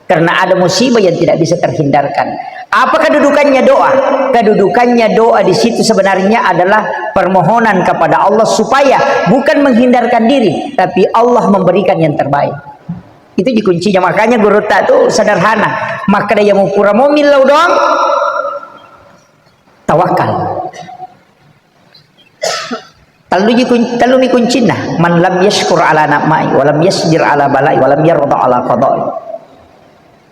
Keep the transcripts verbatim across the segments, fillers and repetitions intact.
Karena ada musibah yang tidak bisa terhindarkan. Apa kedudukannya doa? Kedudukannya doa di situ sebenarnya adalah permohonan kepada Allah supaya bukan menghindarkan diri, tapi Allah memberikan yang terbaik. Itu ji kuncinya. Makanya gurutta tu sederhana. Makkeda iya mupura momi lao doang, tawakal. Tellu ji kun-, tellumi kuncinna. Man lam yashkur ala na'mai, wa lam yasbir ala balai, wa lam yarda ala qadai.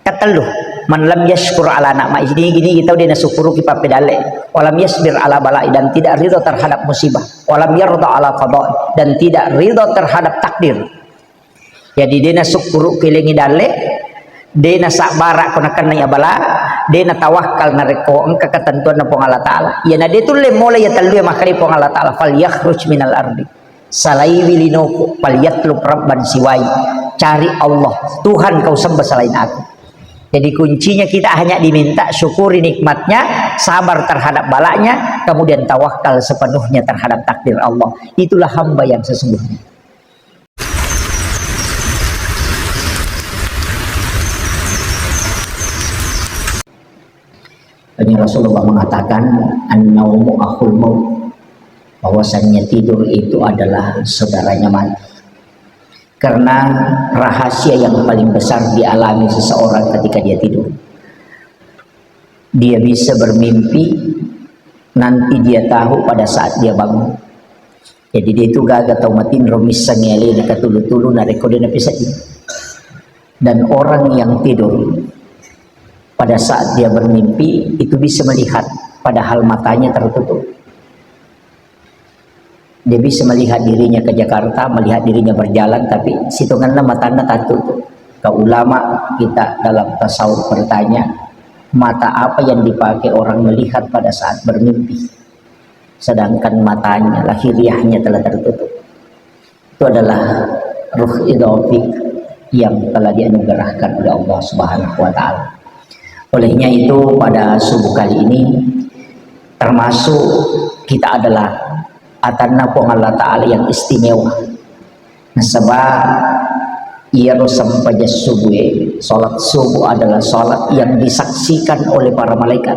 Katellu, man lam yashkur ala na'mai. Jadi gini kita udah nasukkuruki pappedalle. Wa lam yasbir ala balai, dan tidak ridho terhadap musibah. Wa lam yarda ala qadai, dan tidak ridho terhadap takdir. Jadi, de' nasukkuruki lengngi dalle, de' nasabbara ko nakennai abala, de' natawakkal narekko engka ketentuanna Puang Allah Ta'ala. Iyana de' tulle mola iya tellue makkeda Puang Allah Ta'ala, "Fal yakhruj minal ardi." Salaiwi linoku, "Fal yatlub rabban siwai." Cari Allah, Tuhan kau sembah selain aku. Jadi kuncinya kita hanya diminta syukuri nikmatnya, sabar terhadap balanya, kemudian tawakal sepenuhnya terhadap takdir Allah. Itulah hamba yang sesungguhnya. Hanya Rasulullah mengatakan, "An-naumu akhul maut," bahwasanya tidur itu adalah saudaranya mati. Karena rahasia yang paling besar dialami seseorang ketika dia tidur. Dia bisa bermimpi, nanti dia tahu pada saat dia bangun. Jadi, de' tu gaga tau matinro missengngi alena katulu-tulu narekko de' napesedding. Dan orang yang tidur pada saat dia bermimpi itu bisa melihat, padahal matanya tertutup. Dia bisa melihat dirinya ke Jakarta, melihat dirinya berjalan, tapi sitongenna matanna tattutup. Ke ulama kita dalam tasawuf bertanya, mata apa yang dipakai orang melihat pada saat bermimpi? Sedangkan matanya, lahiriahnya telah tertutup. Itu adalah ruh idhafik yang telah dianugerahkan oleh Allah Subhanahu wa Ta'ala. Olehnya itu, pada subuh kali ini, termasuk kita adalah atanna Puang Allah Ta'ala yang istimewa. Nasaba iyaro sempajang subuh, salat subuh adalah salat yang disaksikan oleh para malaikat.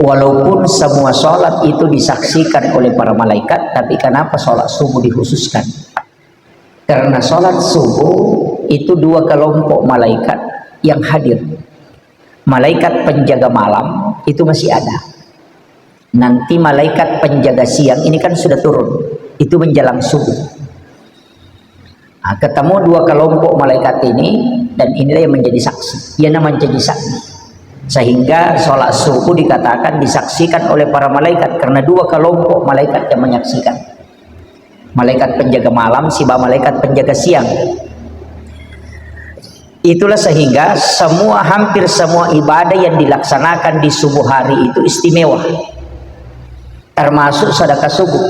Walaupun semua salat itu disaksikan oleh para malaikat, tapi kenapa salat subuh dikhususkan? Karena salat subuh itu dua kelompok malaikat yang hadir. Malaikat penjaga malam itu masih ada. Nanti malaikat penjaga siang ini kan sudah turun. Itu menjelang subuh. Nah, ketemu dua kelompok malaikat ini, dan inilah yang menjadi saksi. Ia namanya jadi saksi. Sehingga salat subuh dikatakan disaksikan oleh para malaikat karena dua kelompok malaikat yang menyaksikan. Malaikat penjaga malam, siba malaikat penjaga siang. Itulah sehingga semua, hampir semua ibadah yang dilaksanakan di subuh hari itu istimewa. Termasuk sedekah subuh.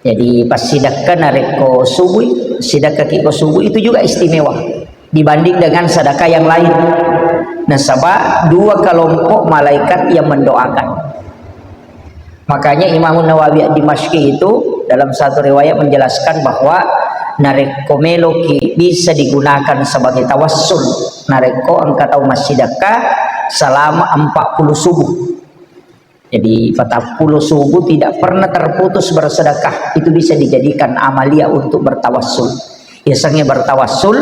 Jadi, pas sidekka narekko subuh, sidekka ki ko subuh itu juga istimewa dibanding dengan sedekah yang lain. Nasaba dua kelompok malaikat yang mendoakan. Makanya Imam Nawawi Ad-Dimashqi itu dalam satu riwayat menjelaskan bahwa narekko meloki bisa digunakan sebagai tawassul, narekko engka tau massidekka selama empat puluh subuh. Jadi, patappulo subuh tidak pernah terputus bersedekah. Itu bisa dijadikan amalia untuk bertawassul. Yasengnge bertawassul,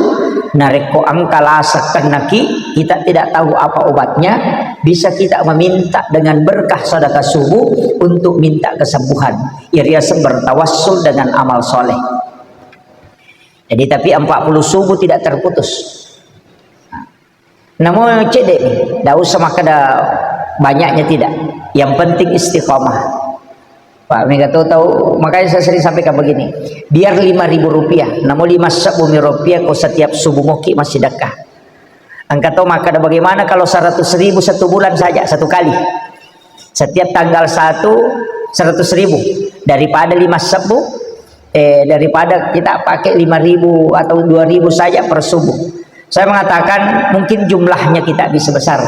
narekko engka lasa kennaki, kita tidak tahu apa obatnya, bisa kita meminta dengan berkah sedekah subuh untuk minta kesembuhan. Iyariaseng bertawassul dengan amal soleh. Jadi, tapi empat puluh subuh tidak terputus. Namo cedde ni, tidak usah makkeda banyaknya, tidak. Yang penting istiqomah. Pak, mega tahu, tahu, makanya saya sering sampaikan begini, biar lima ribu rupiah, namo lima sebbu mi rupiah ko setiap subuh moki massidekka. Engka to makkeda, bagaimana kalau seratus ribu satu bulan saja, satu kali? Setiap tanggal satu, seratus ribu. Daripada lima sebbu, eh, daripada kita pakai lima ribu atau dua ribu saja per subuh. Saya mengatakan mungkin jumlahnya kita bisa besar.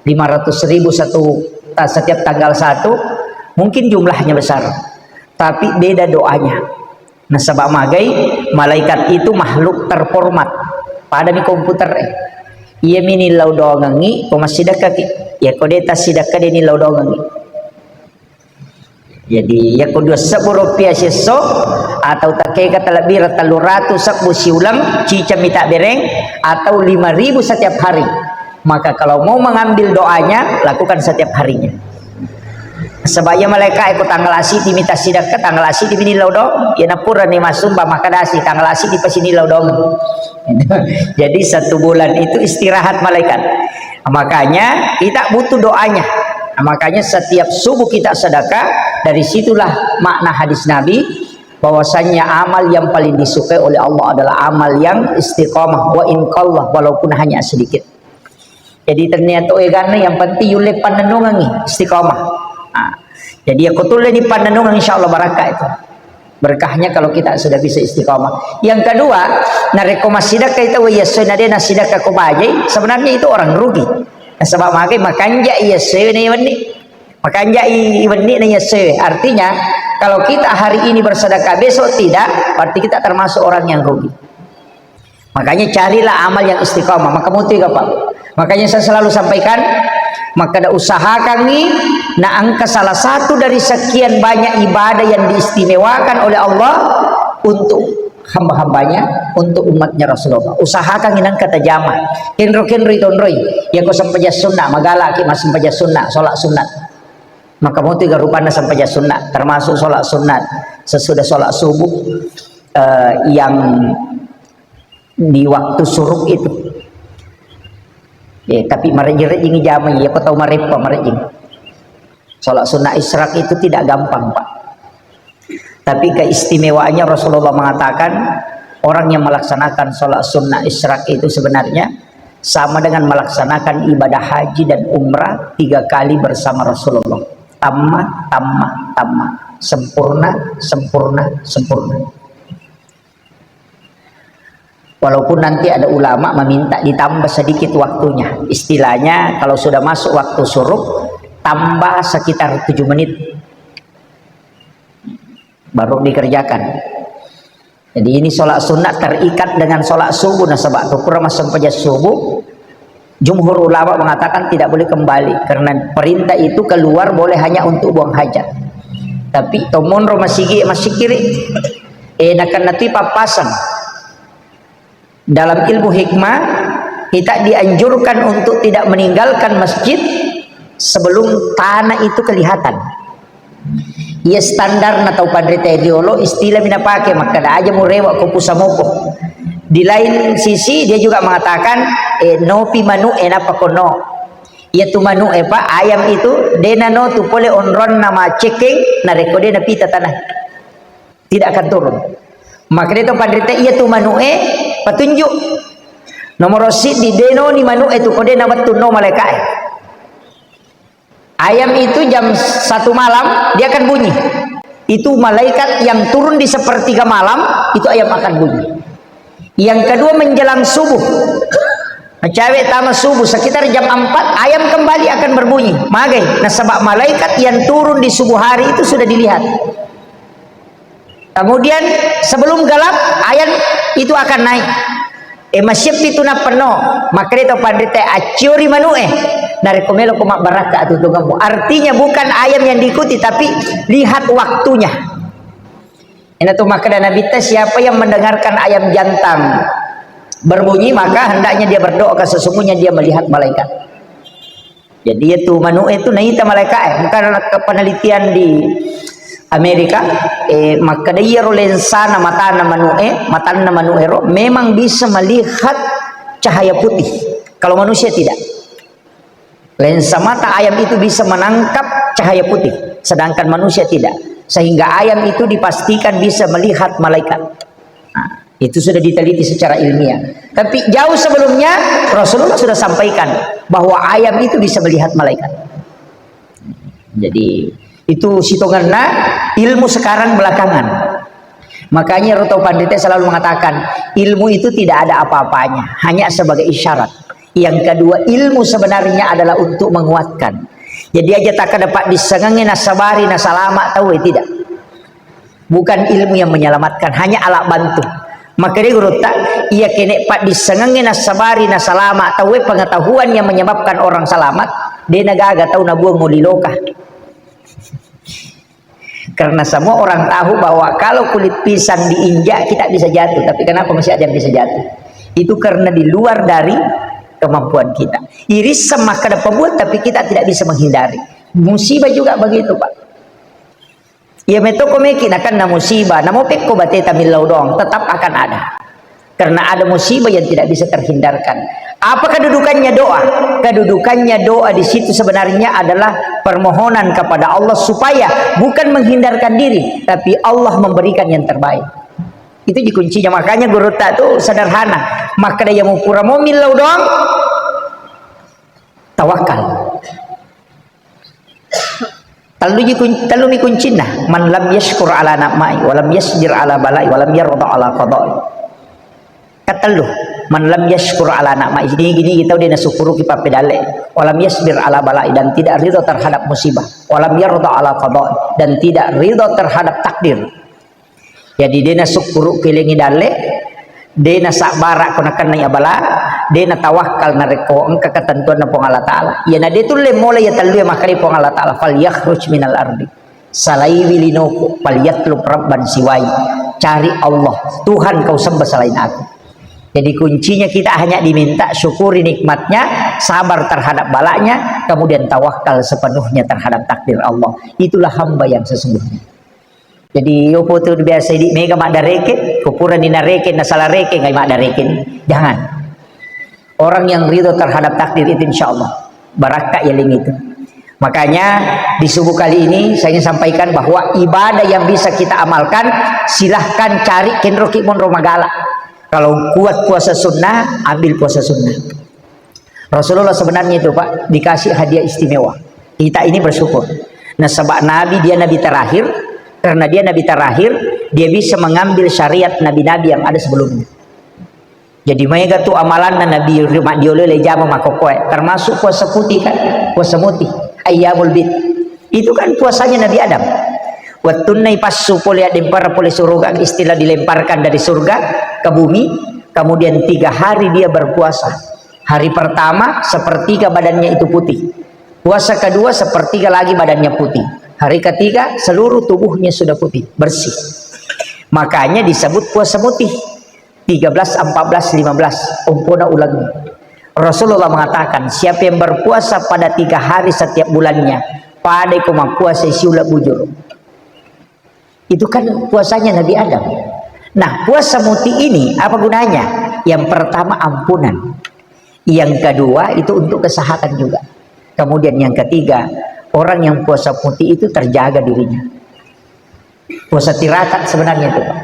Lima ratus ribu satu, ta-, setiap tanggal satu, mungkin jumlahnya besar. Tapi beda doanya. Nasaba magai, malaikat itu makhluk terhormat. Padami komputer e. Iya mi nillau doangengngi, ko massidekkaki. Iya ko de tassidekka de nillau doangengngi. Jadi, iya ko dua sebbu rupiah siesso, atau takkega talebbi ra tellu ratu sebbu siuleng, ciceng mi tabbereng, atau lima ribu setiap hari. Maka kalau mau mengambil doanya, lakukan setiap harinya. Sebab iya malaika e ko tanggal asidi mi tassidekka, tanggal asidi mi nillau doang. Iya napurani massumba makkadasi tanggal asidi pasi nillau doang. Jadi satu bulan itu istirahat malaikat. Makanya kita butuh doanya. Makanya setiap subuh kita sedekah, dari situlah makna hadis Nabi, bahwasanya amal yang paling disukai oleh Allah adalah amal yang istiqamah, wa in qalla, walaupun hanya sedikit. Jadi ternyata eganna yang penting yulle pannennungengngi istiqamah. Nah, jadi aku tulle di pannennungan, insya Allah barakah itu. Berkahnya kalau kita sudah bisa istiqamah. Yang kedua, narekko massidekka itu wa yassu na de nassidekka ko bajai, sebenarnya itu orang rugi. Nasaba magai makanja iya sewe na iwenni. Makanja i-, iwenni na iya sewe. Artinya, kalau kita hari ini bersedekah, besok tidak, berarti kita termasuk orang yang rugi. Makanya carilah amal yang istiqamah. Maka mutu ga, Pak. Makanya saya selalu sampaikan, maka usahakangi na engka salah satu dari sekian banyak ibadah yang diistimewakan oleh Allah untuk hamba-hambanya, untuk umatnya Rasulullah. Usahakan inang kata jama. Kenro-kenro itonroi. Ya ko sempajang sunnah, magalaki mas sempajang sunnah, sholat sunat. Maka mutu ga rupanna sempajang sunnah, termasuk sholat sunat sesudah sholat subuh, eh, yang di waktu suruk itu. Eh, tapi marejing-rejing jama, iya ko tau mareppa marejing. Sholat sunnah isyraq itu tidak gampang, Pak. Tapi keistimewaannya Rasulullah mengatakan, orang yang melaksanakan sholat sunnah isyraq itu sebenarnya sama dengan melaksanakan ibadah haji dan umrah tiga kali bersama Rasulullah. Tamma, tamma, tamma. Sempurna, sempurna, sempurna. Walaupun nanti ada ulama meminta ditambah sedikit waktunya. Istilahnya, kalau sudah masuk waktu syuruk, tambah sekitar tujuh menit. Baru dikerjakan. Jadi, ini sholat sunat terikat dengan sholat subuh. Nasaba ko pura massempajang subuh, jumhur ulama mengatakan tidak boleh kembali. Karena perintah itu keluar boleh hanya untuk buang hajat. Tapi, to monro masigi, masikiri. Eh, nakan nanti papasan. Dalam ilmu hikmah, kita dianjurkan untuk tidak meninggalkan masjid sebelum tanah itu kelihatan. Iya standarna tau panrita riolo, istilah mina pake, makkada aja murewa ko pusamopo. Di lain sisi, dia juga mengatakan, eh, nopi manu e napa kono. Iya tu manu e, Pak, ayam itu, dena no tu pole onronna macekeng, narekko dena pita tanah. Tidak akan turun. Makanya itu panrita iya tu manu e, petunjuk. Nomor siddi, deno ni manu e tu, kode na wettu no malaika e. Ayam itu jam satu malam, dia akan bunyi. Itu malaikat yang turun di sepertiga malam, itu ayam akan bunyi. Yang kedua, menjelang subuh. Macawe tama subuh, sekitar jam empat, ayam kembali akan berbunyi. Magai, nasaba malaikat yang turun di subuh hari itu sudah dilihat. Kemudian sebelum gelap, ayam itu akan naik. Eh, masyeppi tu nappenno, makkeda to panrita, acciori manu e. Narekko melo ko mabbarakka atutungemmu. Artinya bukan ayam yang diikuti, tapi lihat waktunya. Ina tu makkeda Nabitta, siapa yang mendengarkan ayam jantan berbunyi, maka hendaknya dia berdoa, sesungguhnya dia melihat malaikat. Jadi, itu manu e tu naita malaika e. Bukan ada ke-, penelitian di Amerika, eh, makkeda iyaro lensana matana manu e, matanna manu ero memang bisa melihat cahaya putih. Kalau manusia tidak. Lensa mata ayam itu bisa menangkap cahaya putih, sedangkan manusia tidak. Sehingga ayam itu dipastikan bisa melihat malaikat. Nah, itu sudah diteliti secara ilmiah. Tapi jauh sebelumnya, Rasulullah sudah sampaikan bahwa ayam itu bisa melihat malaikat. Jadi, itu sitongenna ilmu sekarang belakangan. Makanya Roto Pandita selalu mengatakan, ilmu itu tidak ada apa-apanya, hanya sebagai isyarat. Yang kedua, ilmu sebenarnya adalah untuk menguatkan. Jadi aja tak dapat disengengi nasabari, nasalama tahu, eh, tidak. Bukan ilmu yang menyelamatkan, hanya alat bantu. Makkedai gurutta, iya kene paddissengengnge nassabari nasalama tauwe, pengetahuan yang menyebabkan orang selamat, de nagaga tau nabuang oli loka. Karena semua orang tahu bahwa kalau kulit pisang diinjak, kita bisa jatuh. Tapi kenapa masih ada yang bisa jatuh? Itu karena di luar dari kemampuan kita. Irisseng makkeda pembuat, tapi kita tidak bisa menghindari. Musibah juga begitu, Pak. Iya metoko meki nakenna musibah, namo pekko bateta millau doang, tetap akan ada. Karena ada musibah yang tidak bisa terhindarkan. Apa kedudukannya doa? Kedudukannya doa di situ sebenarnya adalah permohonan kepada Allah supaya bukan menghindarkan diri, tapi Allah memberikan yang terbaik. Itu ji kuncinya. Makanya gurutta tu sederhana. Makkeda iya mupura mo millau doang, tawakal. Tellu ji kun-, tellumi kuncinna. Man lam yashkur ala na'mai, wa lam yasbir ala balai, wa lam yarda ala qadai. Katellu, man lam yashkur ala na'mai. Ini, ini kita udah nasukkuruki pappedalle. Wa lam yasbir ala balai, dan tidak ridho terhadap musibah. Wa lam yarda ala qadai, dan tidak ridho terhadap takdir. Jadi, de nasukkuruki lengi dalle, de nasabbara ko nakennai abala, de natawakkal narekko engka ketentuanna Puang Allah Ta'ala. Iyana de tulle mola iya tellue makkeda Puang Allah Ta'ala, "Fal yakhruj minal ardi." Salaiwi linoku, "Fal yatlub rabban siwai." Cari Allah, Tuhan kau sembah selain aku. Jadi kuncinya kita hanya diminta syukuri nikmatnya, sabar terhadap balanya, kemudian tawakal sepenuhnya terhadap takdir Allah. Itulah hamba yang sesungguhnya. Jadi, yopo tu biasa idi mega maddareke, kupurani nareke, nasala reke, ngai maddareke. Jangan. Orang yang ridho terhadap takdir itu insya Allah barakka yaling itu. Makanya di subuh kali ini saya ingin sampaikan bahwa ibadah yang bisa kita amalkan, silahkan cari kenroki monro magala. Kalau kuat puasa sunnah, ambil puasa sunnah. Rasulullah sebenarnya itu, Pak, dikasih hadiah istimewa. Kita ini bersyukur. Nasaba Nabi, dia Nabi terakhir, karena dia Nabi terakhir, dia bisa mengambil syariat nabi-nabi yang ada sebelumnya. Jadi, maega tu amalanna Nabi, ri-, maddiolo le jama makkokkoe, termasuk puasa putih kan, puasa mutih, ayyamul bid. Itu kan puasanya Nabi Adam. Wettunna ipassu pole, addempara pole suruga, istilah dilemparkan dari surga ke bumi, kemudian tiga hari dia berpuasa. Hari pertama, sepertiga badannya itu putih. Puasa kedua, sepertiga lagi badannya putih. Hari ketiga, seluruh tubuhnya sudah putih, bersih. Makanya disebut puasa putih. Tiga belas, empat belas, lima belas, ompona uleng. Rasulullah mengatakan, siapa yang berpuasa pada tiga hari setiap bulannya, pada ko mappuasa siula bujur. Itu kan puasanya Nabi Adam. Nah, puasa muti ini apa gunanya? Yang pertama, ampunan. Yang kedua, itu untuk kesehatan juga. Kemudian yang ketiga, orang yang puasa muti itu terjaga dirinya. Puasa tirakat sebenarnya itu, Pak.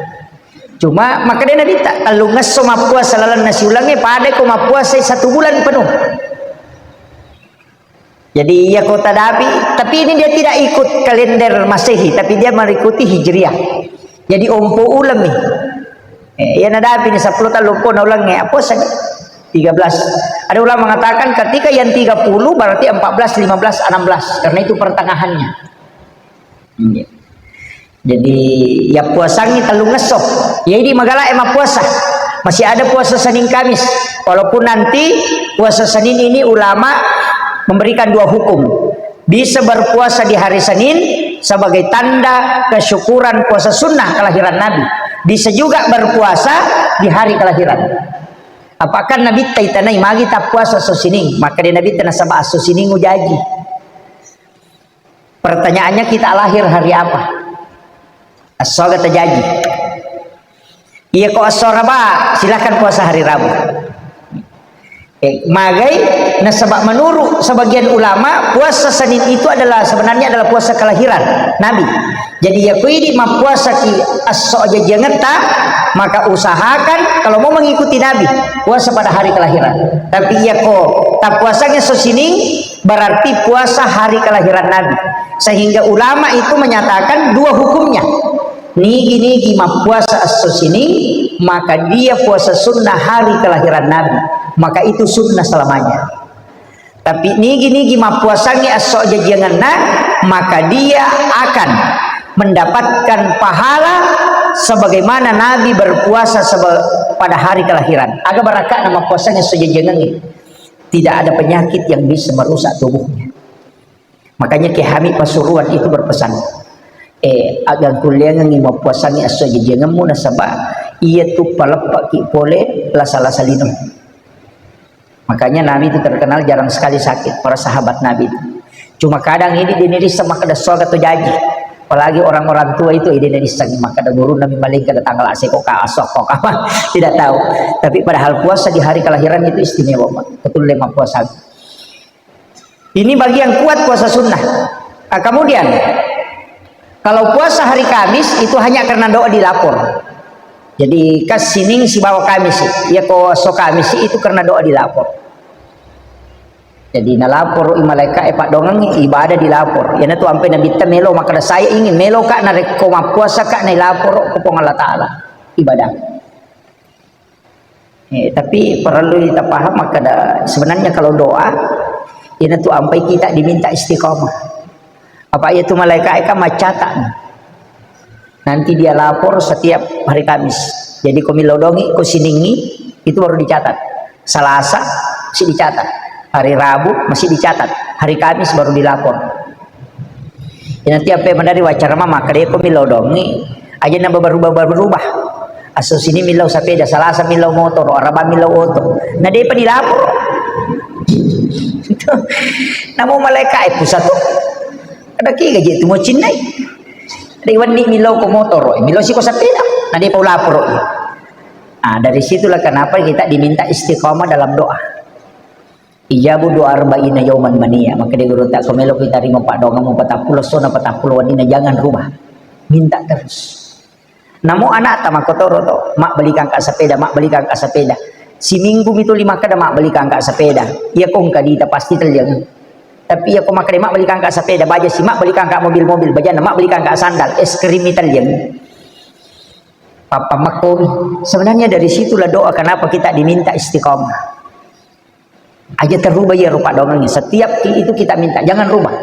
Cuma, makanya Nabi tak, kalau ngesso mappuasa lalenna siulangnge, pada ko mappuasa satu bulan penuh. Jadi, iya kota Dabi, tapi ini dia tidak ikut kalender Masehi, tapi dia mengikuti Hijriah. Jadi, ompo uleng nih. Eh, iya na Dabi nih, sepuluh tahun lupa na uleng ya, apa sih? Tiga belas. Ada ulama mengatakan ketika yang tiga puluh berarti empat belas, lima belas, enam belas. Karena itu pertengahannya. Iya. Jadi, ya puasangi tellu ngesso. Ya, ini magala emang puasa. Masih ada puasa Senin Kamis. Walaupun nanti puasa Senin ini ulama memberikan dua hukum. Bisa berpuasa di hari Senin sebagai tanda kesyukuran puasa sunnah kelahiran Nabi. Bisa juga berpuasa di hari kelahiran. Apakah Nabi taitanai magi tak puasa so sining? Maka dia Nabi tena sabah so sining ujaji. Pertanyaannya, kita lahir hari apa? Esso aga tajaji. Iya, ko esso Raba, silakan puasa hari Rabu. Eh, magai, nasaba menurut sebagian ulama, puasa Senin itu adalah, sebenarnya adalah puasa kelahiran Nabi. Jadi, iya ko idi mappuasa ki esso jajiangetta, maka usahakan kalau mau mengikuti Nabi, puasa pada hari kelahiran. Tapi iya ko tak puasanya so sining, berarti puasa hari kelahiran Nabi. Sehingga ulama itu menyatakan dua hukumnya. Nigi-nigi mappuasa esso sining, maka dia puasa sunnah hari kelahiran Nabi. Maka itu sunnah selamanya. Tapi nigi-nigi mappuasangnge esso jajiangenna, maka dia akan mendapatkan pahala sebagaimana Nabi berpuasa sebe-, pada hari kelahiran. Aga baraka'na mappuasangnge esso jajiangengnge. Tidak ada penyakit yang bisa merusak tubuhnya. Makanya Kiai Hamid Pasuruan itu berpesan, eh, aga kulliangengngi mappuasangnge esso jajiangemmu nasaba iyatu paleppaki pole lasa-lasa lino. Makanya Nabi itu terkenal jarang sekali sakit, para sahabat Nabi itu. Cuma kadang ini dinirissa makkeda soga tu jaji. Apalagi orang-orang tua itu ini dinirissa makkeda gurunna mi maling kada tanggal aseko ka asok kok apa. Tidak tahu. Tapi padahal puasa di hari kelahiran itu istimewa, Pak. Betul lima puasa. Ini bagi yang kuat puasa sunnah. Ah, kemudian, kalau puasa hari Kamis itu hanya karena doa dilapor. Jadi, kas Sining sibawa Kamis, iya ko so Kamis itu karena doa dilapor. Jadi, nalapor i malaika e paddoangeng ibadah dilapor. Iyana tu ampe Nabitta melo makkeda saya ingin melo ka narekko mappuasa ka nailapor ko Puang Allah Ta'ala ibadah. Eh, tapi perlu kita paham makkeda sebenarnya kalau doa, iyana tu ampai kita diminta istiqomah. Apa iya tu malaikat kan maccatat. Nanti dia lapor setiap hari Kamis. Jadi ko millau dongi, ko siningi, itu baru dicatat. Salasa, masih dicatat. Hari Rabu, masih dicatat. Hari Kamis baru dilapor. Ya, nanti apa yang menari wacara mama, kada ko millau dongi, aja nambah berubah-berubah. Aso sini millau sepeda, Salasa millau motor, Araba millau oto. Nah, dia apa dilapor? Namo malaikat, eh, pusat tu. Ada ki gaji tu mau cinnai. Ada iwan ni millau ko motor, eh, millau si ko sepeda. Nah, dia apa lapor. Ah, dari situlah kenapa kita diminta istiqomah dalam doa. Ijabu doa arba'ina yauman mania. Maka dia guru tak kemelo kita terima paddoangemmu patappulo sona patappulo wadina, jangan rubah. Minta terus. Namo anak ta makkotoro to, mak belikan ka sepeda, mak belikan ka sepeda. Siminggu mitu lima kada mak belikan ka sepeda. Iya ko engka dita pasti telliang. Tapi iya ko makkeda mak belikan ka sepeda, baja si mak belikan ka mobil-mobil, bajana mak belikan ka sandal, es krim mi telliang. Papa makko. Sebenarnya dari situlah doa kenapa kita diminta istiqomah. Aja terubah ya rupa doangnya. Setiap ki-, itu kita minta, jangan rubah.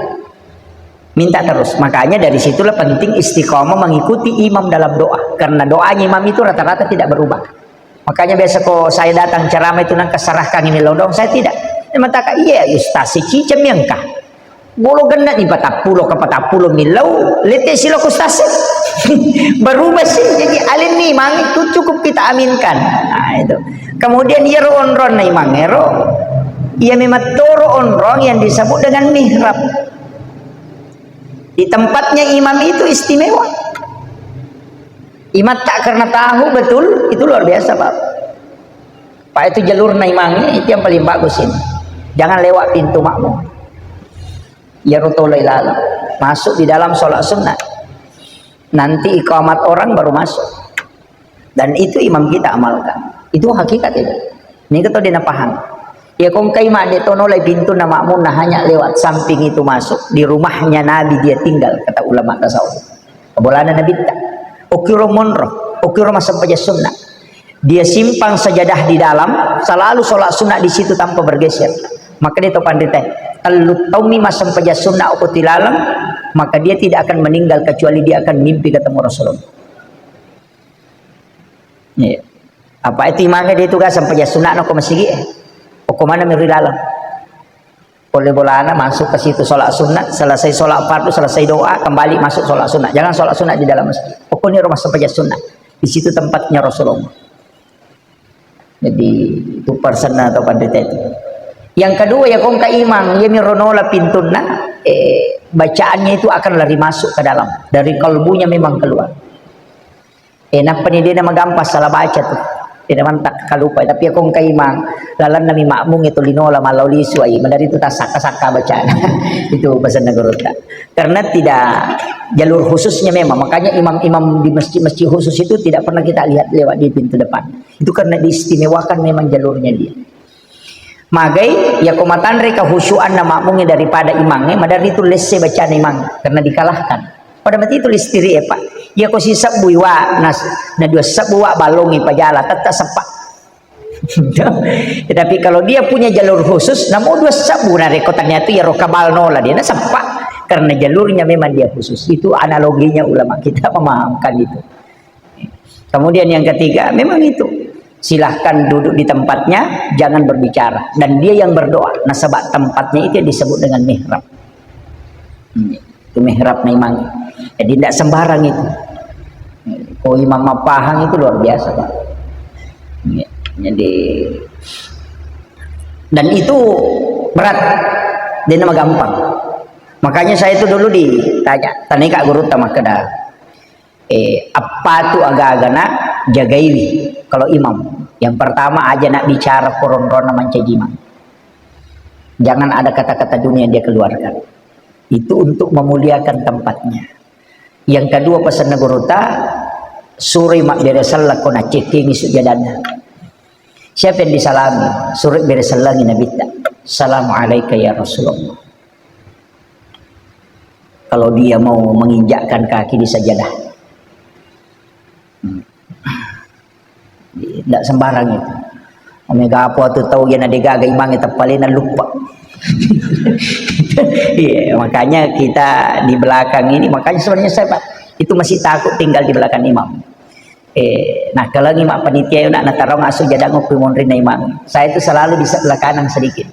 Minta terus. Makanya dari situlah penting istiqomah mengikuti imam dalam doa. Karena doanya imam itu rata-rata tidak berubah. Makanya biasa kok saya datang ceramah itu nang keserahkan ini lodong, saya tidak. Dia mengatakan, "Iya, Ustaz, si cicem yang kah?" Bolo genna ni patappulo ke patappulo millau, lete silo ku stase. Berubah sih, jadi alin ni mangi tu cukup kita aminkan. Nah, itu. Kemudian iya ro onrong na imang ero, iya memang toro onrong yang disebut dengan mihrab. Di tempatnya imam itu istimewa. Imam tak karena tahu betul, itu luar biasa, Pak. Pak, itu jalur na imang itu yang paling bagus ini. Jangan lewat pintu makmum. Iyaro toloi laleng. Masuk di dalam sholat sunnah. Nanti iqamat orang baru masuk. Dan itu imam kita amalkan. Itu hakikat itu. Ini kita dia paham. Ya kong kai mak de tono lai pintu na makmum na hanya lewat samping itu masuk. Di rumahnya Nabi dia tinggal, kata ulama tasawuf. Kebolana Nabi tak. Okiro monro, okiro massempajang sunnah. Dia simpan sajadah di dalam, selalu sholat sunnah di situ tanpa bergeser. Maka dia tahu pandita, tellu taummi massempajang sunnah okko tilaleng, maka dia tidak akan meninggal kecuali dia akan mimpi ketemu Rasulullah. Iya. Apa itu imangnya dia tugas sempajang sunnah no ko masigi eh. Okko mana meri laleng. Pole bolana masuk ke situ sholat sunnah, selesai sholat fardu, selesai doa, kembali masuk sholat sunnah. Jangan sholat sunnah di dalam masjid. Pokoknya rumah sempajang sunnah. Di situ tempatnya Rasulullah. Jadi itu persen atau pandita itu. Yang kedua ya kong ka imang, ya mironola pintunna, eh, bacaannya itu akan lari masuk ke dalam. Dari kalbunya memang keluar. Eh, nappa ni dena magampa salah baca tu. Dena mantak kalupa. Tapi aku engka imang, lalanna mi makmum itu linola mallau lisu ai. Madari itu tasakka-sakka bacana. Itu pesan gurutta. Karena tidak jalur khususnya memang. Makanya imam-imam di masjid-masjid khusus itu tidak pernah kita lihat lewat di pintu depan. Itu karena diistimewakan memang jalurnya dia. Magai, yako matanre kahusyuanna makmungnge daripada imangnge, maderri tu lesse bacana imang, karena dikalahkan. Pada mati tu listiri e, Pak. Yako sisebbui wa, nas, na dua sebbu wa balongi pajala, tetta seppa. Ya, tapi kalau dia punya jalur khusus, namo dua sebbu na reko ternyata yaro kabal nola dia, na seppa. Karena jalurnya memang dia khusus. Itu analoginya ulama kita memahamkan itu. Kemudian yang ketiga, memang itu. Silahkan duduk di tempatnya, jangan berbicara. Dan dia yang berdoa. Nasaba tempatnya itu yang disebut dengan mihrab. Hmm. Itu mihrab memang. Jadi tidak sembarang itu. Kalau imam mappahang itu luar biasa, Pak. Iya. Jadi, dan itu berat. Dia nama gampang. Makanya saya itu dulu ditanya, tanya Kak Guru Tamakeda. Eh, apa tu aga-agana jagaiwi kalau imam? Yang pertama, aja nak bicara koron-koron mancaji imam. Jangan ada kata-kata dunia yang dia keluarkan. Itu untuk memuliakan tempatnya. Yang kedua, pesan gurutta, suroi mabbere selleng ko nacekkengi sujjadanna. Siapa yang disalami? Suroi bere sellengi Nabitta. Assalamualaikum ya Rasulullah. Kalau dia mau menginjakkan kaki di sajadah. Hmm. Tidak sembarang itu. Omega apa tu tahu yang ada gaga imangi tepalena lupa. Iya, makanya kita di belakang ini, makanya sebenarnya saya, Pak, itu masih takut tinggal di belakang imam. Eh, nah, kalau imam panitia nak natarong asu jadang okui monri na imam. Saya itu selalu di sebelah kanan sedikit.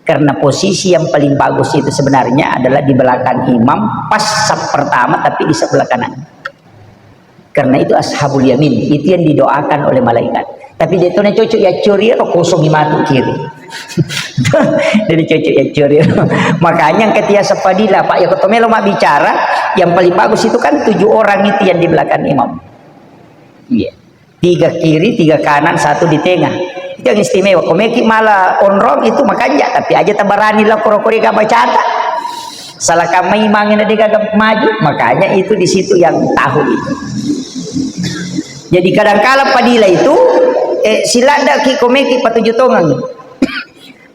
Karena posisi yang paling bagus itu sebenarnya adalah di belakang imam, pas saf pertama, tapi di sebelah kanan. Karena itu ashabul yamin, itu yang didoakan oleh malaikat. Tapi dia tu cocok ya curi, kosong matu kiri. Jadi cocok ya curi. Makanya ketika saf fadilah, Pak, ya ketomelo mak bicara, yang paling bagus itu kan tujuh orang itu yang di belakang imam. Iya. Tiga kiri, tiga kanan, satu di tengah. Itu yang istimewa. Komeki malah onrong itu makanya, tapi aja tabarani lah koro-koro ga bacata. Salah kamai mangina dega maju, makanya itu di situ yang tahu itu. Jadi kadangkala padila itu, eh, siladda ki komeki patuju tongang.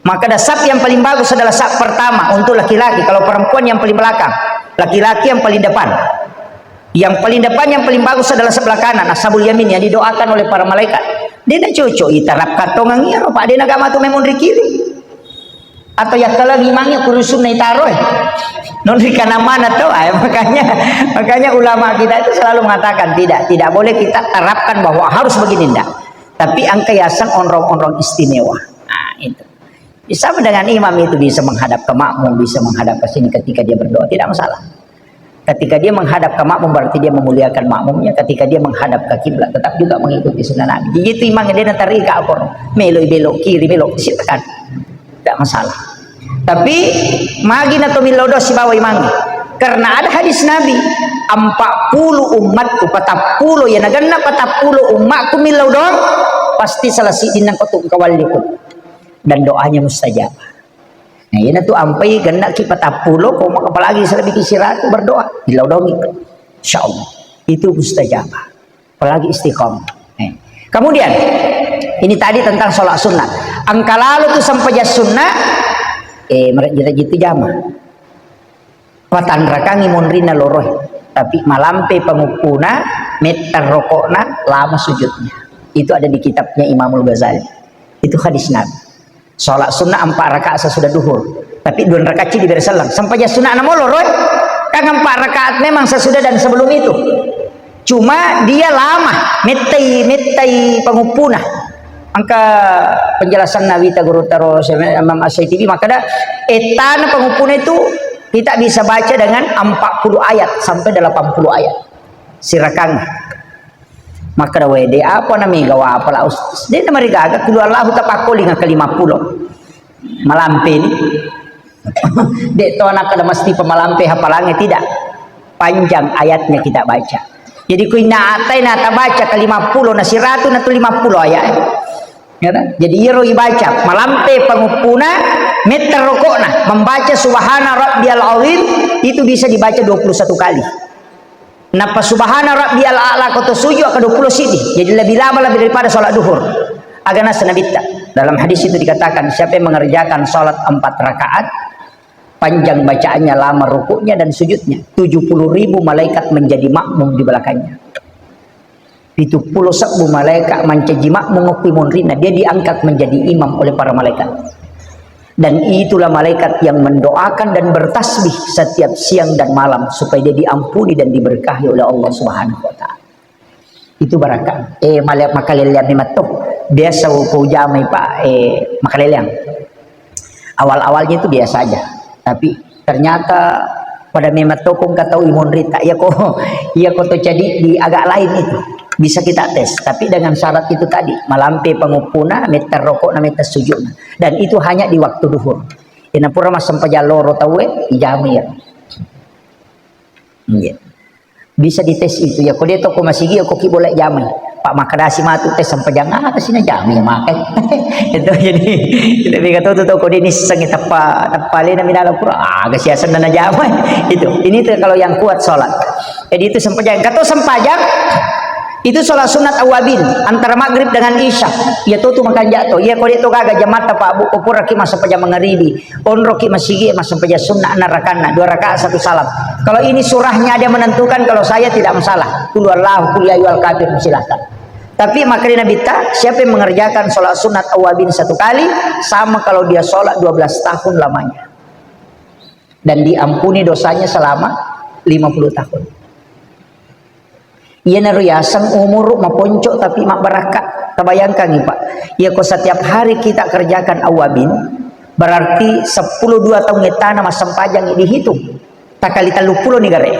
Maka ada saf yang paling bagus adalah saf pertama untuk laki-laki, kalau perempuan yang paling belakang, laki-laki yang paling depan. Yang paling depan, yang paling bagus adalah sebelah kanan, ashabul yamin yang didoakan oleh para malaikat. Dia nak cocok ita rap katongang iya, Pak. Dia nak gak matu memang di kiri. Atau ya kalau imangnya kurusun naik taruh, eh. Non di kanan mana tuh? Ah, makanya, makanya ulama kita itu selalu mengatakan tidak, tidak boleh kita terapkan bahwa harus begini, enggak. Tapi angka yasang onrong-onrong istimewa. Nah, itu. Sama dengan imam itu bisa menghadap ke makmum, bisa menghadap ke sini ketika dia berdoa, tidak masalah. Ketika dia menghadap ke makmum, berarti dia memuliakan makmumnya. Ketika dia menghadap ke kiblat, tetap juga mengikuti sunnah Nabi. Jadi itu imam dia nanti rika apa? Melo belok kiri, belok, silakan. Tidak masalah. Tapi magi na to millau doa sibawa imam. Karena ada hadis Nabi, empat puluh umatku, patappulo, ya naganna patappulo umatku millau doang, pasti salah sidin nang kotu kawalliku. Dan doanya mustajab. Nah, iyana tu ampai gennaki patappulo, ko apalagi selebih siratu berdoa, dilaudongi. Insya Allah. Itu mustajabah. Apalagi istiqomah. Eh. Kemudian, ini tadi tentang sholat sunnah. Engka lalu tu sempajang sunnah, eh, merajin-rajin tu jama. Patanrakangi monrinna loroe, tapi malampe panguppuna, metta rokokna, lama sujudnya. Itu ada di kitabnya Imamul Ghazali. Itu hadis Nabi. Sholat sunnah empat rakaat sesudah duhur, tapi dua rakaat ci diberi selang. Sempajang sunnah namo loroe, kan empat rakaat memang sesudah dan sebelum itu. Cuma dia lama, mettai, mettai panguppuna. Angka penjelasan Nabi ta guru taro Imam As-Syaitibi, maka ada etana panguppuna itu kita bisa baca dengan empat puluh ayat sampai delapan puluh ayat. Sirakang. Maka ada wede apa na mega wa apa la us-, de na marigaga kulu Allahu tapakkoling ke lima puluh. Malampe ni. Dek to anak kada mesti pemalampe hafalannya tidak. Panjang ayatnya kita baca. Jadi ku inna atai na tabaca ke lima puluh, na siratu na tu lima puluh ayat. Ya kan? Jadi iyaro ibaca, malampe panguppuna, metta rokokna, membaca subhana rabbiyal azim itu bisa dibaca dua puluh satu kali. Napa subhana rabbiyal a'la ko to sujud ke dua puluh sidi. Jadi lebih lama lebih daripada sholat duhur. Aga nasa Nabitta. Dalam hadis itu dikatakan, siapa yang mengerjakan sholat empat rakaat, panjang bacaannya, lama rukuknya dan sujudnya, tujuh puluh ribu malaikat menjadi makmum di belakangnya. Pitu pulo sebbu malaikat mancaji makmum okui monrinna, dia diangkat menjadi imam oleh para malaikat. Dan itulah malaikat yang mendoakan dan bertasbih setiap siang dan malam supaya dia diampuni dan diberkahi oleh Allah Subhanahu wa Ta'ala. Itu barakka. Eh, male-, makaleleang memang to. Biasa ko jamai, Pak, eh, makaleleang. Awal-awalnya itu biasa aja. Tapi ternyata pada memang to ko engka tau imunrita. Iya ko, iya ko to jadi di agak lain itu. Bisa kita tes. Tapi dengan syarat itu tadi, malampe panguppuna, metta rokokna, metta sujudna. Dan itu hanya di waktu duhur. Ina pura massempajang loro tauwe, ijamai ya. Iya. Bisa dites itu ya. Ko de to ko masigi, ko ki boleh jamai. Pak makadasi matu tes sempajang, ah, kasih na jamai ya makai. Itu jadi, tidak bega to, to, to, ko de nisseng teppa, teppa lena minala pura. Ah, kasih asal na jamai. Itu. Ini tuh kalau yang kuat sholat. Jadi itu sempajang. Kata sempajang, itu sholat sunat awabin antara maghrib dengan isya. Ya to tu makanja to. Ya ko de to gaga jamaah Pak Bu, ko pura ki massempajang mangaribi. Onroki masigi, massempajang sunnah enam rakaat, dua rakaat satu salam. Kalau ini surahnya ada yang menentukan, kalau saya tidak masalah. Qul huwallahu, qul ya ayyuhal kafirun, silahkan. Tapi makanya Nabi ta, siapa yang mengerjakan sholat sunat awabin satu kali, sama kalau dia sholat dua belas tahun lamanya. Dan diampuni dosanya selama lima puluh tahun. Iyanaro yaseng umuru maponco tapi mabbarakka. Tabayangkangi, Pak. Iya ko setiap hari kita kerjakan awabin, berarti sepuluh dua tahun ettana massempajang dihitung. Takali tellu puluh ni gare.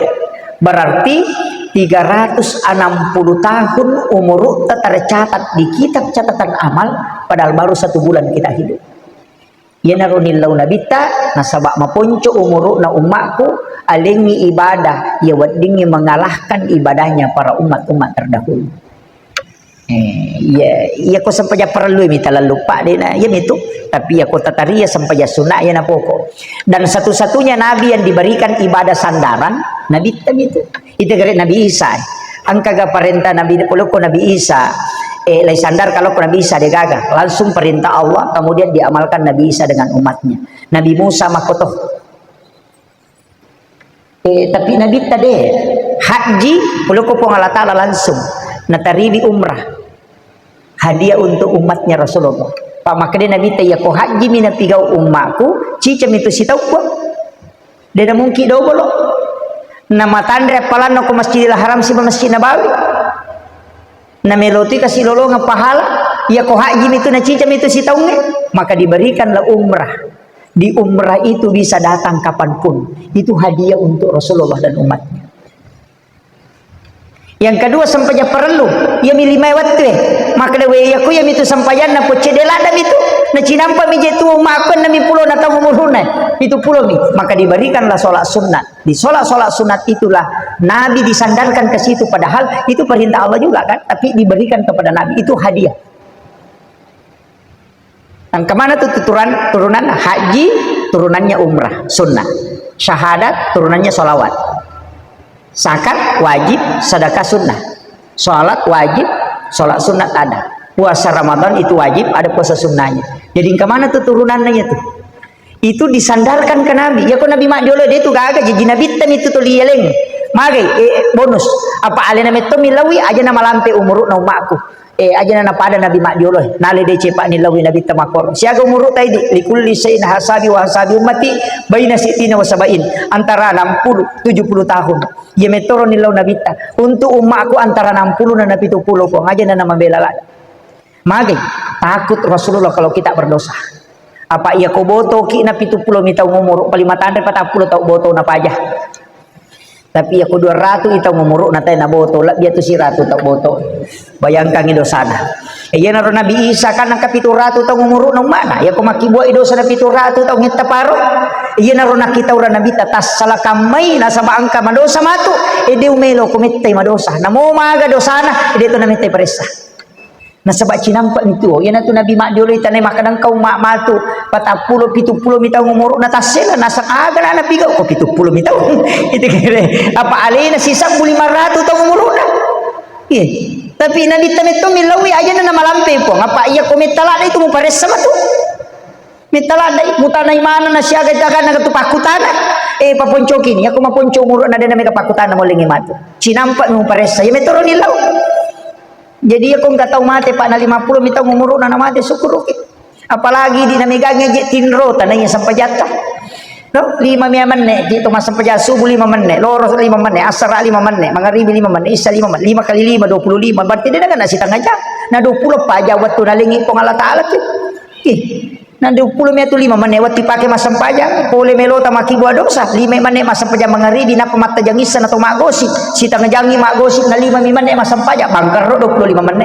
Berarti tiga ratus enam puluh tahun umuru tercatat di kitab catatan amal, padahal baru satu bulan kita hidup. Iyanaro nillau Nabitta, nasaba maponco umuru'na ummakku, alengngi ibadah, iya weddingngi mengalahkan ibadahnya para umat-umat terdahulu. Eh, iya, iya ko sempajang parellui mita lallu, Pak, dena, iya mitu. Tapi iya ko tataria sempajang sunna, iya napoko. Dan satu-satunya nabi yang diberikan ibadah sandaran, Nabitta mitu. Ita gare Nabi Isa. Engkaga parenta Nabi, polokko Nabi Isa, eh, lai sandar kalau ko Nabi Isa degaga. Langsung perintah Allah, kemudian diamalkan Nabi Isa dengan umatnya. Nabi Musa makkoto. Eh, tapi Nabi tade haji, polokko Puang Allah Ta'ala langsung. Nataribi umrah. Hadiah untuk umatnya Rasulullah. Pak, makkeda Nabitta, iya ko haji mi napigau ummaku, cicami tu sitaukku. Dena mungkin dobolo. Namatanre appalanna ko Masjidil Haram siba Masjid Nabawi. Namelotui kasi lolongeng pahala, iya ko haji mi tu nacica mi tu sitaungnge, maka diberikanlah umrah. Di umrah itu bisa datang kapanpun. Itu hadiah untuk Rasulullah dan umatnya. Yang kedua, sempajang parellu. Iya mi lima wettu e. Makkeda we, iya ko iya mitu sempajanna pocce de ladda mitu. Nacinampa mi je tu makku enam pulo na tahun umuruna. Pitu pulo mi. Maka diberikanlah sholat sunat. Di sholat-sholat sunat itulah Nabi disandarkan ke situ. Padahal itu perintah Allah juga kan. Tapi diberikan kepada Nabi. Itu hadiah. Engka mana tu tuturan, turunan haji, turunannya umrah, sunnah. Syahadat, turunannya sholawat. Zakat wajib, sedekah sunnah. Sholat wajib, sholat sunat ada. Puasa Ramadan itu wajib, ada puasa sunnahnya. Jadi engka mana tu turunannya tu? Itu disandarkan ke Nabi. Ya ko Nabi maddiolo de tu gaga, jadi Nabi temi tu toli eleng. Magai, eh, bonus. Apa alena metto milawi aja na malampe umuruna ummakku. Eh, ajana napada Nabi maddiolo, nale de cepa ni lawi Nabi tamakoro. Siaga umuru taidi, likulli syai'in hasabi wa hasabi ummati baina sittina wa sabain. Antara enam puluh, tujuh puluh tahun. Iya metoro ni lau Nabitta. Untuk ummaku antara enam puluh na pitu pulo ko. Ajana na mabela lada. Mage, takut Rasulullah kalau kita berdosa. Apa iya ko boto ki na pitu pulo mi taung umuru, paling matanre patappulo tau boto na paja. Tapi iya ko dua ratu i taung umuru na tai na boto, lebbi atu siratu tau boto. Bayangkangi dosana. Iyanaro Nabi Isa kan nangka pitu ratu taung umuru na ummana. Iya ko makkibua i dosa na pitu ratu taung etta paro. Iyanaro nakkitaura Nabi ta tassalakan mai nasaba engka madosa matu. Ede umelo ko mettai madosa. Namo maga dosana, ede to na mettai paressa. Nasaba cinampa mi tuo, iyanatu Nabi maddiolo itanai makkeda engka umma matu patappulo, pitu pulo mi taung umuruna tassela, naseng aga na napigau ko pitu pulo mi taung. Itu kira apa alena sisabbu lima ratu taung umuruna. Iya. Tapi Nabi tametto mi lawi ajana na malampe pong. Apa iya ko metta ladda itu muparessa matu. Metta ladda, mutanai mana na siaga tagana tu pakkutana. Eh, paponcoki ni, aku maponco umuruna dena mega pakkutana molengi matu. Cinampa mi muparessa, iya metoro ni lau. Jadi, iya ko engka tau mate, Pak, na lima pulo mi taung umuruna na mate, syukuruki. Apalagi di namegangi je tinro, tanaiya sempajatta. No, lima mia menne, ki to massempajang subuh lima menne, loro lima menne, asara lima menne, mangaribi lima menne, isya lima menne, lima kali lima, dua puluh lima, berarti de' nakenna sitengnga jang. Na dua puluh pa jang wettu nalengngi Puang Allah Ta'ala ki. Ki. Na dua puluh mia tu lima menne wettu pake massempajang, pole melota makkibua dosa, lima menne massempajang mangaribi, nappa mattajang isya na to maggosip, sitengnga jangngi maggosip, na lima mi menne massempajang, bangkerro dua puluh lima menne.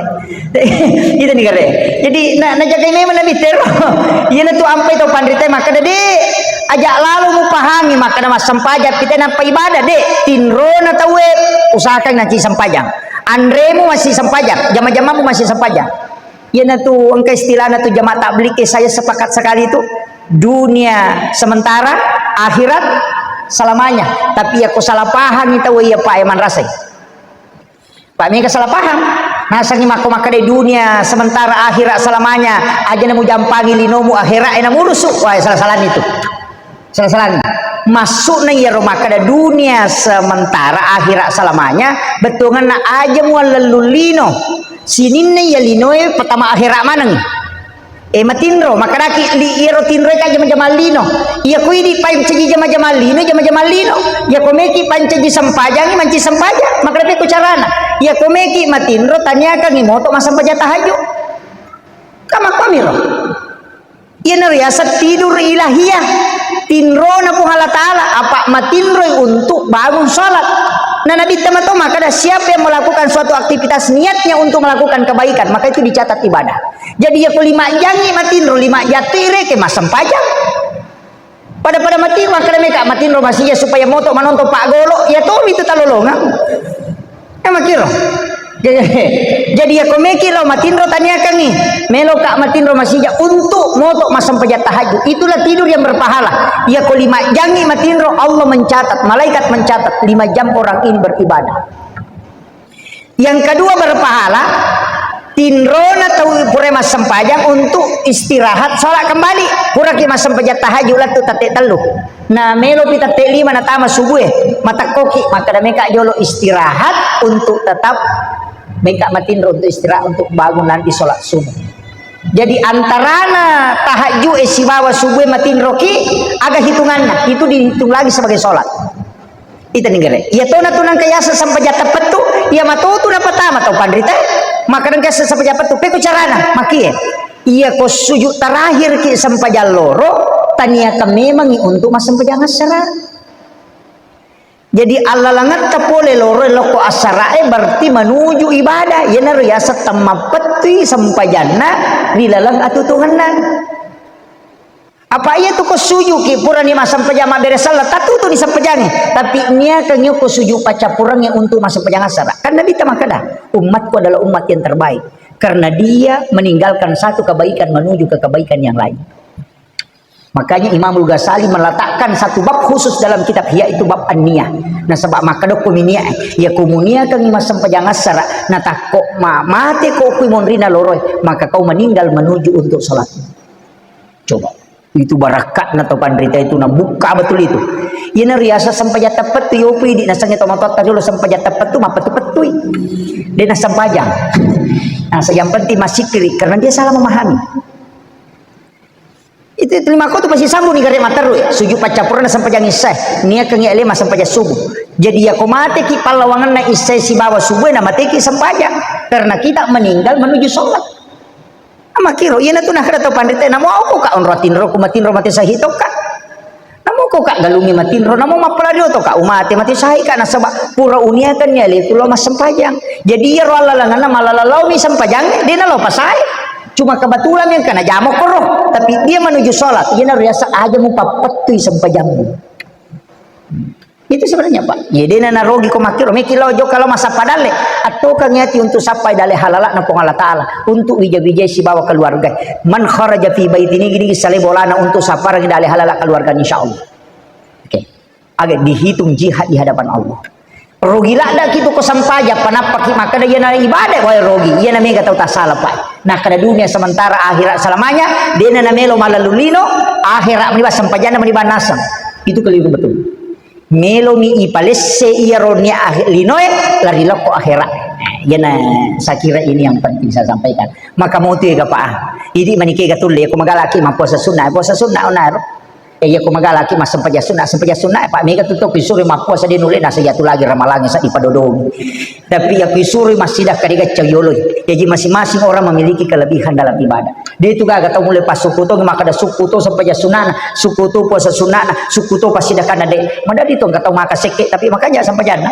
Itu ni kare. Jadi, na, najagai memang Nabi tero. Iyana tu ampai to panrita makkeda, "De', aja lalo mupahangi makkeda massempajang pite nappa ibadah, de'. Tinrona tauwe usahakan nanti sempajang. Anremu masih sempajang, jama-jamamu masih sempajang." Iyana tu engka istilahna tu jamaah tabligh, saya sepakat sekali tu. Dunia sementara, akhirat selamanya. Tapi ya ko salah pahangi tauwe iya, Pak, ya manrasai. Pak, mega salah paham. Nasengi makko makkeda dunia sementara, akhirat selamanya. Aja na mujampangi linomu, akhirat e namurusu. Wah, salah-salah itu. Salah-salah. Maksudna iyaro makkeda dunia sementara, akhirat selamanya, bettuanna aja muallellung lino. Sininna iya linoe pertama akhirat maneng. E, matinro, makkedaki, li-, iyaro tinroe ka jama-jamang lino. Iya ko idi pancaji jama-jamang lino, jama-jamang lino. Iya ko meki pancaji sempajangi, manci sempajang. Makkeda pekko carana. Iya ko meki matinro, taniakangi moto massempajang tahajud. Kama pamiro. Iyana riaseng tidur ilahiyah. Tinrona Puang Allah Ta'ala, apa matinroi untuk bangun salat. Nah, Nabi Muhammad makkeda, siapa yang melakukan suatu aktivitas niatnya untuk melakukan kebaikan, maka itu dicatat ibadah. Jadi, iya ko lima jangngi matinro, lima jang tu ireke massempajang. Pada-pada mati, makkeda meka matinro masija supaya moto manonton paggolo, iya tomi tu talolongang. Eh, makkiro. Jadi, jadi iya ko meki lao matinro taniakangi, meloka matinro masija untuk moto massempajang tahajud. Itulah tidur yang berpahala. Iya ko lima jangngi matinro, Allah mencatat, malaikat mencatat lima jam orang ini beribadah. Yang kedua berpahala, tinrona tau pura massempajang untuk istirahat, sholat kembali. Puraki massempajang tahajud lettu tette tellu. Na melopi tette lima natama subue, matekkoki, makkeda meka jolo istirahat untuk tetap meka matinro untuk istirahat untuk bangun nanti sholat subuh. Jadi antarana tahajud e sibawa subue matinroki, aga hitunganna, itu dihitung lagi sebagai sholat. Ita ninggere. Iya tona tu nangka yaseng sempajang teppettu, iya matotu napatama tau panrita. Maka nangka yaseng sempajang teppettu, peko carana, makie. Iya ko sujud terakhir ki sempajang loro, taniakan memangi untuk massempajang assara. Jadi allalangetta pole loro lokko assara e berarti menuju ibadah. Iyanaro yaseng temmappettui sempajanna ri laleng atutungenna. Apa iya tu ko sujuki purani massempajang mabbere sallang, tatutuni sempajangnge. Tapi niakangngi ko sujud paccappurengnge untuk massempajang assara. Kan Nabitta makkeda, "Umatku adalah umat yang terbaik. Karena dia meninggalkan satu kebaikan menuju ke kebaikan yang lain." Makanya Imamul Ghazali meletakkan satu bab khusus dalam kitab Ihya itu bab an-niyah. Nasaba makkeda ko mi niat, iya ko muniakangngi massempajang assara, natakko ma-, mate ko kui monrina loroe, maka kau meninggal menuju untuk salat. Coba. Itu barakka'na to panrita itu nabukka betul itu. Iyana riaseng sempajang teppettu, yopi di nasengnge tomatoatta riolo sempajang teppettu, mappettu-pettui. De' nassempajang. Nah, yang penting massikkiri karena dia salah memahami. Itu, itu lima ko tu pasti sambung ni gare materru ya. Sujud paccappurenna sempajang isya. Niakangngi ale massempajang subuh. Jadi ya ko mateki pallawangenna isya sibawa subuh na mateki sempajang. Karena kita meninggal menuju sholat. Makkiro, iyana tu nakkeda tau panrita, namo ko ka onro tinro, ku matinro mate sahih tokka. Namo ko ka galungi matinro, namo mappalari oto ka umate mate sahih ka, nasaba pura uniakanni aleku lao massempajang. Jadi iyaro allalanganna malala laomi sempajang, de' nalao pasae. Cuma kebetulan yang kena jamok koro, tapi dia menuju sholat, iyana riaseng aja mupappettui sempajangmu. Itu sebenarnya, Pak. Iya, de' na narogi ko makkiro, meki lao jokka lao massappa dalle. Attokangngi ati untuk sappai dalle halala'na Puang Allah Ta'ala, untuk wija-wijai sibawa keluarga. Man kharaja fi baiti, nigi-nigi salai bolana untuk sapparangngi dalle halala keluarga, insyaallah. Oke. Aga dihitung jihad di hadapan Allah. Rogi laddaki tu ko sempajang, panappaki makkeda iyana ibadah, wae rogi. Iyana mega tau tasala, Pak. Nah, kada dunia sementara, akhirat selamanya, de' na namelo malalung lino, akhirat meniba sempajanna meniba naseng. Itu keliru betul. Melomi ipalesse iyaro nia ahe-, linoe, lari lokko akhirat. Nah, iyana saya kira ini yang penting saya sampaikan. Maka mau tu ega pa. Idi manike ga tulle, ko magalaki mappuasa sunnah, puasa sunnah onaro. Eh, iya ko magalaki massempajang sunna, sempajang sunna, eh, Pak, mega tu to kuisuro mappuasa de nulle, nasa iya tu lagi ramalangi sa dipadodongi. Tapi iya kuisuro massidakka de gaccang yoloi. Jadi masing-masing orang memiliki kelebihan dalam ibadah. De tu gaga tau mulle passukku to, makkada sukku to sempajang sunnana, sukku to puasa sunnana, sukku to passidakkana de. Madadi to engka tau maka sekke, tapi makanja sempajanna.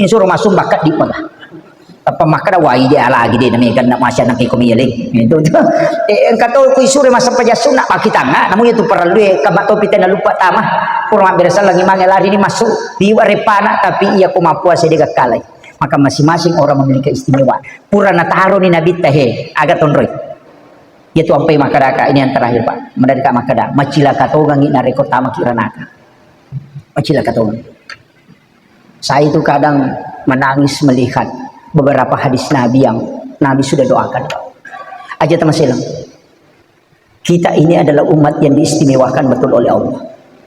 Insuro massumbakka di paga. Tappa makkada, "Wai, de alagi de, nami ganna masya nang iko miyeling." Itu, itu. Eh, engka to kuisuro massempajang sunna, pakkitangnga, namun itu perlu, eh, kama topi tena lupa tama. Pura mabbere sallang imangnge lari ni masuk, liwa repana, tapi iya ko mappuasa de gakkalai. Maka masing-masing orang memiliki istimewa. Pura nataroni Nabitta, he, aga tonroi. Iya tu ampai makkadaka, ini yang terakhir, Pak. Madadika makkada, macilaka tongangi nareko tamaki ranaka. Macilaka tongangi. Saya itu kadang menangis melihat beberapa hadis Nabi yang Nabi sudah doakan. Aja tamaselang. Kita ini adalah umat yang diistimewakan betul oleh Allah.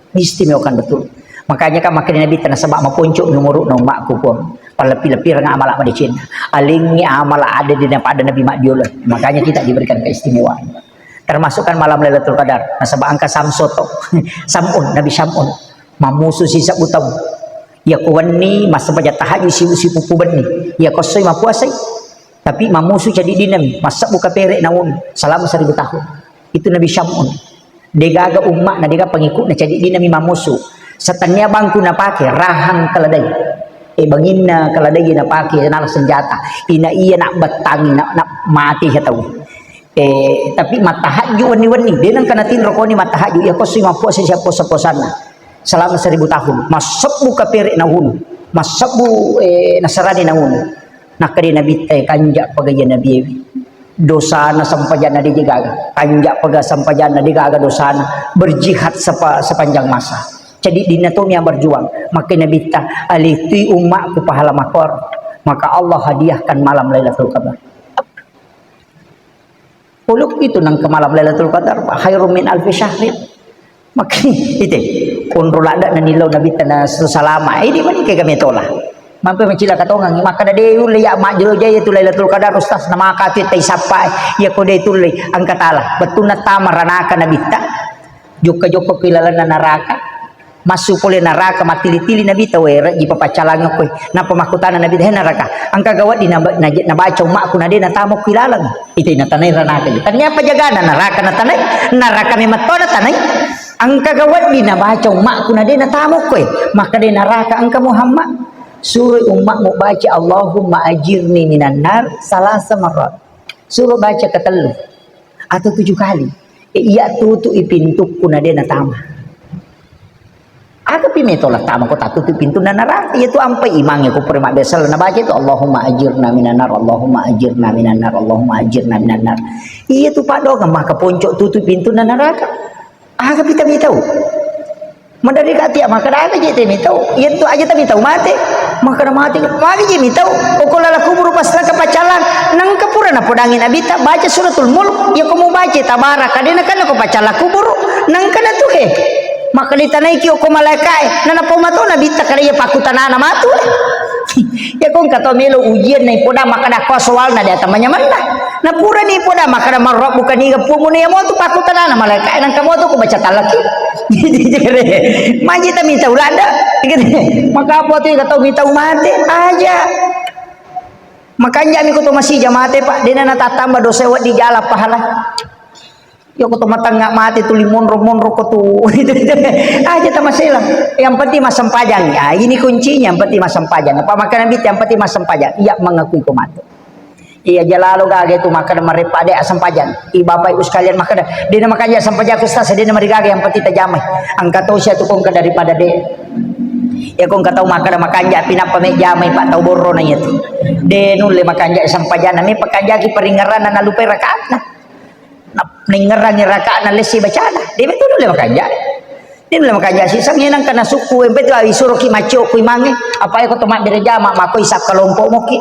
Diistimewakan betul. Makanya kan makkeda Nabi, "Tenasaba maponco umuru na ummakku, Puang. Pallepi-lepireng amala madeceng. Alengi amala ada di pada Nabi maddiolo." Makanya kita diberikan keistimewaan. Termasuk kan malam Lailatul Qadar. Nasaba engka Samsoto. Samun, Nabi Samun. Mammusu sisebbu taung. Iya ko wenni massempajang tahajud si-, sipuppu benni. Iya ko essoi mappuasai. Tapi mammusu cadiddinami, massebbu kapere naunu selama seribu tahun. Itu Nabi Syamun. Degaga umma na dega pengikutna cadiddinami mammusu. Setennia bangku napake rahang keledai. Eh, banginna keledai napake nala senjata. Ina iya nak bettangi, nak, nak mati ya tau. Eh, tapi mattahajju wenni-wenni, de nengka natinro koni mattahajju, iya ko sui mappuasa siapposa-posanna selama seribu tahun, massebbu kapere nahunu, massebbu, eh, nasarani nahunu. Nakkeda Nabitta, "Kanja paga iya Nabi ewe. Dosana sampajanna de gaga, kanja paga sampajanna de gaga dosana, berjihad sepa-, sepanjang masa." Jadi dina to yang berjuang. Maka Nabitta, "Alitui ummaku pahala makor, maka Allah hadiahkan malam Lailatul Qadar." Uluk itu nang ke malam Lailatul Qadar, Pak, khairum min alfi syahrin. Makanya, itu, konro lada na nilau Nabi tana salama. Eh, di mana ke kami tola? Mampu mencila katongang, maka ada de ulle ya majelo jaya tu Lailatul Qadar, Ustaz, nama katu tai sapa, ya ko de tulle, angkatala. Betul na tama ranaka Nabi ta. Jokka-jokka ku ilalanna naraka. Massu pole naraka, mattili-tili Nabitta, "We, rejji papaccalangnge koe." Nappa makkutana Nabitta, "He naraka, engka gawedding naba-, naje-, nabaca ummakku na de natama ku ilaleng?" Ite natanai ranaka. Tania apa jagana naraka natanai? Naraka memang to natanai. "Engka gawedding nabaca ummakku na de natama koe?" Makkeda naraka, "Engka Muhammad. Suroi ummakmu baca Allahumma ajirni minan nar salasa marrat." Suro baca ketellu atau tujuh kali. Eh, iya tutu'i pintukku na de natama. Aga pi meto la tama ko tatutu pintunna naraka? Iya tu ampai imangnge ko pura mabbesal nabaca itu, "Allahumma ajirna minan nar, Allahumma ajirna minan nar, Allahumma ajirna minan nar." Iya tu paddoangeng maka ponco tutu pintunna naraka. Aga pi tamitau? Maderri ka tia makkeda aga je tamitau? Iya tu aja tamitau mate. Makkeda mate, magi je mitau? Oko lala kuburu pas naka pacalang, nangka pura napodangi Nabitta, baca suratul Mulk, iya ko mubaca tabaraka, de nakenna ko pacala kuburu, nangka na tu he. Maka ditanaiki okko malaekae, na napau matu Nabitta kada iya pakkutanana matu. Iya ko engka tau melo ujian na ipoda makkeda ko soalna de atamanya manna. Na purani ipoda makkeda marrabbuka niga pumu ne motu pakkutanana malaekae nangka motu ko baca talaki. Maji ta mita ulada. Maka apa tu tau mita umate aja. Makanja mi ko to masija mate, Pak, dena natattamba dosa weddi jala pahala. Iya ko to matengnga mate tuli monro-monro ko tu. Aja tamaselang. Yang penting massempajang. Ah, ini kuncinya, yang penting massempajang. Apa makkeda Nabitta, yang penting massempajang. Iya mengakui ko mate. Iya jalalo gaga itu makkeda marepa de assempajang. I Bapak Ibu sekalian makkeda, dena makanja sempajang ku Ustaz, dena marigaga yang penting tajamai. Engka to sia tu kongka daripada de. Ya kongka tau makkeda makanja pi nappa me jamai Pak tau borrona iya tu. De nulle makanja sempajang, na me pakanjaki paringerranna nalupai rakaatna. Na-, naingngerangngi raka'na lessi bacana. De' betul le makanja. De' le makanja siseng, iya nangka nasukku, empe tu isuroki maccio ku imangnge. Apa eko to mabbere jama, mako isap kelompok moki.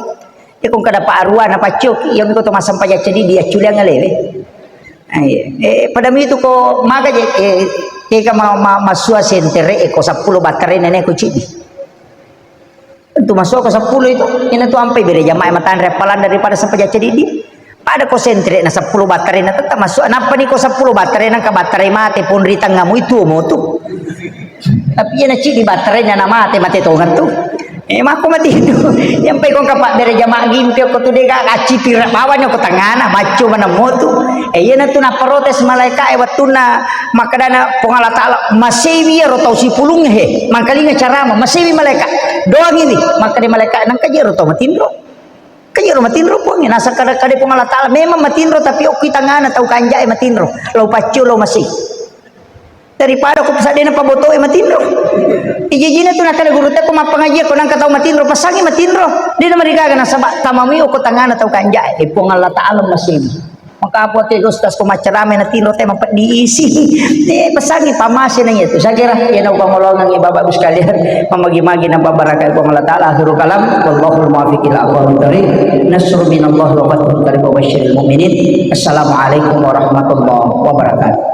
Eko kada pa arua na paccio ki, iya miko to massempajang cedidi, acculiang alewe. Ah, iya. Eh, pada mitu ko maga je, eh, tega ma-, ma-, masua sentere eko seppulo battare nene ko cidi. Tentu masuk ke sepuluh itu. Ini tu ampai bere jamaah matanre appalan daripada sempajang cedidi. Pada ko sentre na seppulo batteri na tetap masuk. Nappa ni ko seppulo batteri na ka batteri mate pun ri tengah mu itu mo tu. Tapi iya na cidi batteri na mate, mate tongan tu. Eh, mako mati itu. Yang pai ko ka pabbere jamaah gimpi ko tu dega acci pira bawanya ko tengana, macco mana mo tu. Eh, iya na tu na protes malaika e wattunna makkadana Puang Allah Taala, "Masewi ro tau sipulung he, mangkalinga carama, masewi malaika. Doang ini." Makkada malaika, "Nangka jero tau matinro." Kajero matinro Puang, nasa kada-kada Puang Allah Taala memang matinro, tapi okki tangana tau kanjae matinro, lao paccio, lao masih. Daripada ko pesadena pabotoe matinro. Ijijina tu nakada guru te ko mappangaji ko nangka tau matinro, pasangi matinro. Dena marigaga nasaba tamami ko tangana tau kanjae, eh, Puang Allah Taala masih. Maka apa te ustaz ko maccarame natinro te mapeddi isi. Eh, pesangi pamase na iya tu. Saya kira iya na upangolongan ya Bapak Ibu sekalian. Mamagi-magi na babaraka Puang Allah Taala. Akhirul kalam. Wallahul muwaffiq ila aqwamit thariq. Nasrun minallahi wa fathun qarib wa basyiril mu'minin. Assalamualaikum warahmatullahi wabarakatuh.